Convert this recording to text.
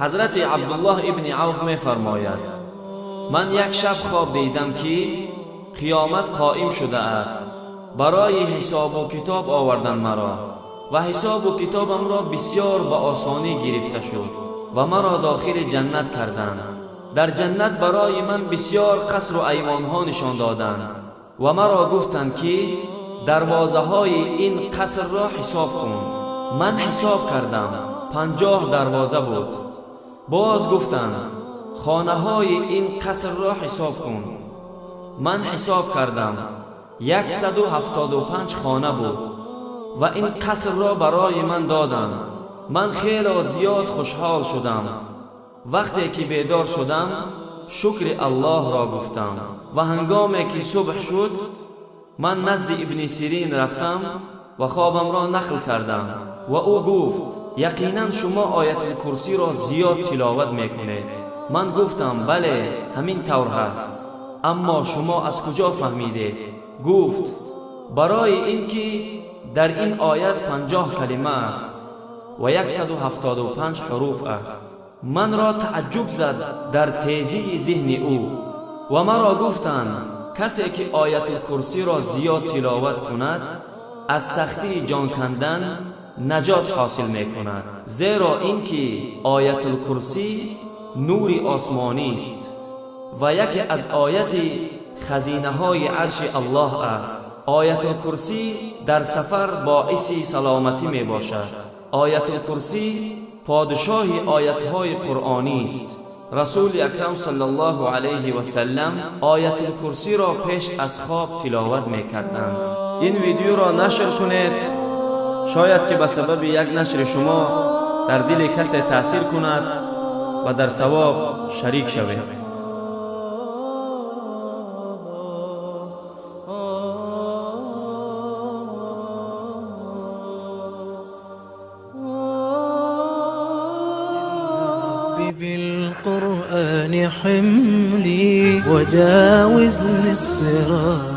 Ҳазрати Абдуллоҳ ибни Авф мефармояд: ман як шаб хоб дидам, ки қиёмат қоим шудааст. Барои ҳисобу китоб овардан маро ва ҳисобу китобамро бисёр ба осонӣ гирифта шуд ва маро дохили ҷаннат карданд. Дар ҷаннат барои ман бисёр қасру айвонҳо нишон доданд ва маро гуфтанд, ки дарвозаҳои ин қасрро ҳисоб кун. Ман ҳисоб кардам, 50 дарвоза буд. Боз гуфтанд: хонаҳои ин қасрро ҳисоб кун. Ман ҳисоб кардам, 175 хона буд ва ин қасрро барои ман доданд. Ман хело зиёд хушҳол шудам. Вақте ки бедор шудам, шукри Аллоҳро гуфтам ва ҳангоме ки субҳ шуд, ман назди Ибни Сирин рафтам ва хобамро нақл кардам ва ӯ гуфт: яқинан шумо Оятулкурсиро зиёд тиловат мекунед. Ман гуфтам: бале, ҳамин тавр ҳаст, аммо шумо аз куҷо фаҳмидед? Гуфт: барои ин ки дар ин оят 50 калима аст ва 175 ҳуруф аст. Манро тааҷҷуб зад дар тезии зиҳни ӯ. Ва маро гуфтанд: касе ки Оятулкурсиро зиёд тиловат кунад, аз сахтии ҷон кандан наҷот ҳосил мекунад, зеро ин ки Оятулкурсӣ нури осмонист ва яке аз ояти хазинаҳои арши Аллоҳ аст. Оятулкурсӣ дар сафар боиси саломатӣ мебошад. Оятулкурсӣ подшоҳи оятҳои қуръонист. Расули акрам саллаллоҳу алайҳи васаллам Оятулкурсиро пеш аз хоб тиловат мекарданд. Ин видеоро нашр кунед. Шояд ки ба сабаби як нашри шумо дар дили касе таъсир кунад ва дар савоб шарик шавед. بالقرآن حملي وجاوزني الصراط.